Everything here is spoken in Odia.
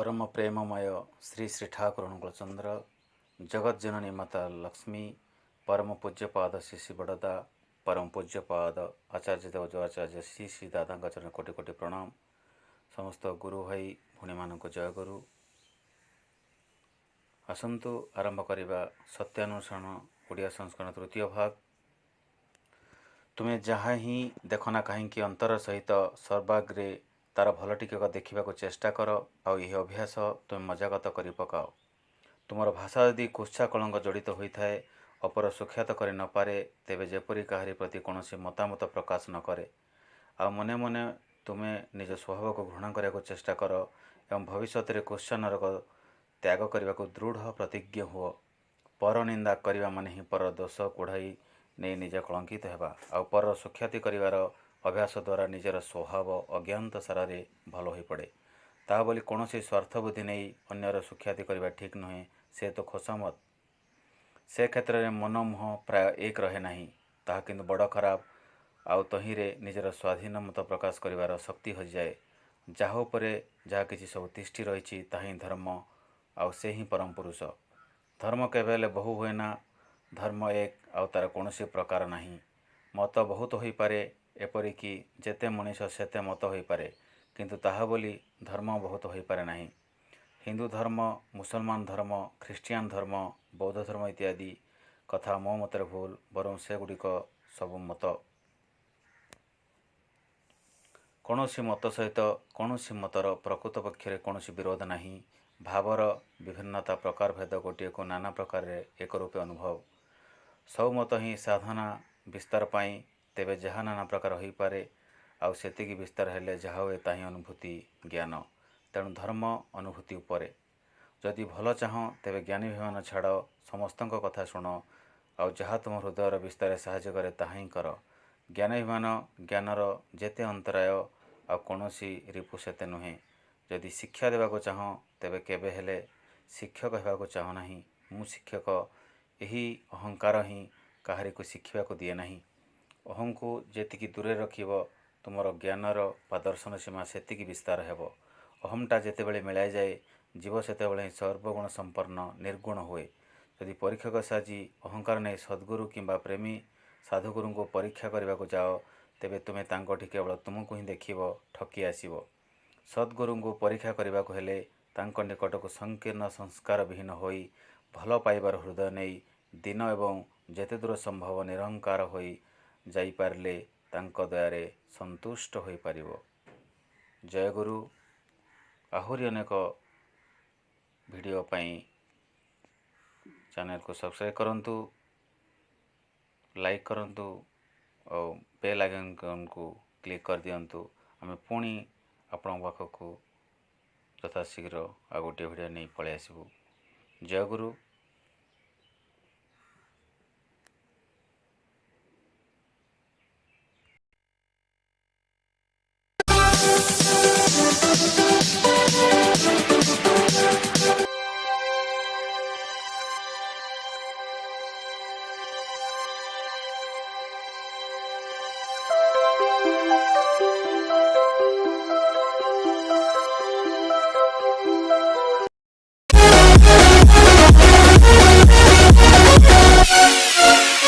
ପରମ ପ୍ରେମମୟ ଶ୍ରୀ ଶ୍ରୀ ଠାକୁର ଅନୁକୂଳଚନ୍ଦ୍ର, ଜଗତଜନନୀ ମାତା ଲକ୍ଷ୍ମୀ, ପରମ ପୂଜ୍ୟପାଦ ଶ୍ରୀ ଶ୍ରୀ ବଡ଼ଦା, ପରମ ପୂଜ୍ୟପାଦ ଆଚାର୍ଯ୍ୟ ଦେବ ଆଚାର୍ଯ୍ୟ ଶ୍ରୀ ଶ୍ରୀ ଦାଦାଙ୍କ ଚରଣ କୋଟି କୋଟି ପ୍ରଣାମ। ସମସ୍ତ ଗୁରୁ ଭାଇ ଭଉଣୀମାନଙ୍କୁ ଜୟଗୁରୁ। ଆସନ୍ତୁ ଆରମ୍ଭ କରିବା ସତ୍ୟାନୁସରଣ ଓଡ଼ିଆ ସଂସ୍କରଣ ତୃତୀୟ ଭାଗ। ତୁମେ ଯାହା ହିଁ ଦେଖ ନା କାହିଁକି, ଅନ୍ତର ସହିତ ସର୍ବାଗ୍ରେ ତାର ଭଲ ଟିକକ ଦେଖିବାକୁ ଚେଷ୍ଟା କର। ଆଉ ଏହି ଅଭ୍ୟାସ ତୁମେ ମଜ୍ଜାଗତ କରି ପକାଅ। ତୁମର ଭାଷା ଯଦି କୁତ୍ସା କଳଙ୍କ ଜଡ଼ିତ ହୋଇଥାଏ, ଅପର ସୁଖ୍ୟାତି କରି ନପାରେ, ତେବେ ଯେପରି କାହାରି ପ୍ରତି କୌଣସି ମତାମତ ପ୍ରକାଶ ନ କରେ। ଆଉ ମନେ ମନେ ତୁମେ ନିଜ ସ୍ୱଭାବକୁ ଘୃଣା କରିବାକୁ ଚେଷ୍ଟା କର ଏବଂ ଭବିଷ୍ୟତରେ କୁତ୍ସା ନରକ ତ୍ୟାଗ କରିବାକୁ ଦୃଢ଼ ପ୍ରତିଜ୍ଞ ହୁଅ। ପର ନିନ୍ଦା କରିବା ମାନେ ହିଁ ପରର ଦୋଷ କୁଢ଼ାଇ ନେଇ ନିଜେ କଳଙ୍କିତ ହେବା। ଆଉ ପରର ସୁଖ୍ୟାତି କରିବାର ଅଭ୍ୟାସ ଦ୍ୱାରା ନିଜର ସ୍ୱଭାବ ଅଜ୍ଞାତ ସାରରେ ଭଲ ହୋଇପଡ଼େ। ତା ବୋଲି କୌଣସି ସ୍ୱାର୍ଥ ବୁଦ୍ଧି ନେଇ ଅନ୍ୟର ସୁଖ୍ୟାତି କରିବା ଠିକ୍ ନୁହେଁ, ସେ ତ ଖୋସାମତ। ସେ କ୍ଷେତ୍ରରେ ମନ ମୁହଁ ପ୍ରାୟ ଏକ ରହେ ନାହିଁ, ତାହା କିନ୍ତୁ ବଡ଼ ଖରାପ। ଆଉ ତହିଁରେ ନିଜର ସ୍ୱାଧୀନ ମତ ପ୍ରକାଶ କରିବାର ଶକ୍ତି ହଜିଯାଏ। ଯାହା ଉପରେ ଯାହା କିଛି ସବୁ ତିଷ୍ଠି ରହିଛି, ତାହା ହିଁ ଧର୍ମ, ଆଉ ସେ ହିଁ ପରମ ପୁରୁଷ। ଧର୍ମ କେବେ ହେଲେ ବହୁ ହୁଏ ନା। ଧର୍ମ ଏକ, ଆଉ ତାର କୌଣସି ପ୍ରକାର ନାହିଁ। ମତ ବହୁତ ହୋଇପାରେ, ଏପରିକି ଯେତେ ମଣିଷ ସେତେ ମତ ହୋଇପାରେ, କିନ୍ତୁ ତାହା ବୋଲି ଧର୍ମ ବହୁତ ହୋଇପାରେ ନାହିଁ। ହିନ୍ଦୁ ଧର୍ମ, ମୁସଲମାନ ଧର୍ମ, ଖ୍ରୀଷ୍ଟିଆନ ଧର୍ମ, ବୌଦ୍ଧ ଧର୍ମ ଇତ୍ୟାଦି କଥା ମୋ ମତରେ ଭୁଲ, ବରଂ ସେଗୁଡ଼ିକ ସବୁ ମତ। କୌଣସି ମତ ସହିତ କୌଣସି ମତର ପ୍ରକୃତ ପକ୍ଷରେ କୌଣସି ବିରୋଧ ନାହିଁ। ଭାବର ବିଭିନ୍ନତା, ପ୍ରକାର ଭେଦ, ଗୋଟିଏକୁ ନାନା ପ୍ରକାରରେ ଏକରୂପେ ଅନୁଭବ। ସବୁ ମତ ହିଁ ସାଧନା ବିସ୍ତାର ପାଇଁ। ତେବେ ଯାହା ନାନା ପ୍ରକାର ହୋଇପାରେ, ଆଉ ସେତିକି ବିସ୍ତାର ହେଲେ ଯାହା ହୁଏ, ତାହା ହିଁ ଅନୁଭୂତି ଜ୍ଞାନ। ତେଣୁ ଧର୍ମ ଅନୁଭୂତି ଉପରେ। ଯଦି ଭଲ ଚାହଁ, ତେବେ ଜ୍ଞାନାଭିମାନ ଛାଡ଼, ସମସ୍ତଙ୍କ କଥା ଶୁଣ, ଆଉ ଯାହା ତୁମ ହୃଦୟର ବିସ୍ତାରରେ ସାହାଯ୍ୟ କରେ, ତାହା ହିଁ କର। ଜ୍ଞାନାଭିମାନ ଜ୍ଞାନର ଯେତେ ଅନ୍ତରାୟ, ଆଉ କୌଣସି ରିପୁ ସେତେ ନୁହେଁ। ଯଦି ଶିକ୍ଷା ଦେବାକୁ ଚାହଁ, ତେବେ କେବେ ହେଲେ ଶିକ୍ଷକ ହେବାକୁ ଚାହଁ ନାହିଁ। ମୁଁ ଶିକ୍ଷକ, ଏହି ଅହଙ୍କାର ହିଁ କାହାରିକୁ ଶିଖିବାକୁ ଦିଏ ନାହିଁ। ଅହଂକୁ ଯେତିକି ଦୂରରେ ରଖିବ, ତୁମର ଜ୍ଞାନର ବା ଦର୍ଶନ ସୀମା ସେତିକି ବିସ୍ତାର ହେବ। ଅହଂଟା ଯେତେବେଳେ ମିଳାଇଯାଏ, ଜୀବ ସେତେବେଳେ ହିଁ ସର୍ବଗୁଣ ସମ୍ପନ୍ନ ନିର୍ଗୁଣ ହୁଏ। ଯଦି ପରୀକ୍ଷକ ସାଜି ଅହଙ୍କାର ନେଇ ସଦ୍ଗୁରୁ କିମ୍ବା ପ୍ରେମୀ ସାଧୁଗୁରୁଙ୍କୁ ପରୀକ୍ଷା କରିବାକୁ ଯାଅ, ତେବେ ତୁମେ ତାଙ୍କଠି କେବଳ ତୁମକୁ ହିଁ ଦେଖିବ, ଠକି ଆସିବ। ସଦ୍ଗୁରୁଙ୍କୁ ପରୀକ୍ଷା କରିବାକୁ ହେଲେ ତାଙ୍କ ନିକଟକୁ ସଂକୀର୍ଣ୍ଣ ସଂସ୍କାର ବିହୀନ ହୋଇ, ଭଲ ପାଇବାର ହୃଦୟ ନେଇ, ଦୀନ ଏବଂ ଯେତେଦୂର ସମ୍ଭବ ନିରହଙ୍କାର ହୋଇ ଯାଇପାରିଲେ ତାଙ୍କ ଦୟାରେ ସନ୍ତୁଷ୍ଟ ହୋଇପାରିବ। ଜୟଗୁରୁ। ଆହୁରି ଅନେକ ଭିଡ଼ିଓ ପାଇଁ ଚ୍ୟାନେଲକୁ ସବସ୍କ୍ରାଇବ୍ କରନ୍ତୁ, ଲାଇକ୍ କରନ୍ତୁ ଆଉ ବେଲ୍ ଆଇକନ୍କୁ କ୍ଲିକ୍ କରିଦିଅନ୍ତୁ। ଆମେ ପୁଣି ଆପଣଙ୍କ ପାଖକୁ ଯଥାଶୀଘ୍ର ଆଉ ଗୋଟିଏ ଭିଡ଼ିଓ ନେଇ ପଳେଇ ଆସିବୁ। ଜୟଗୁରୁ।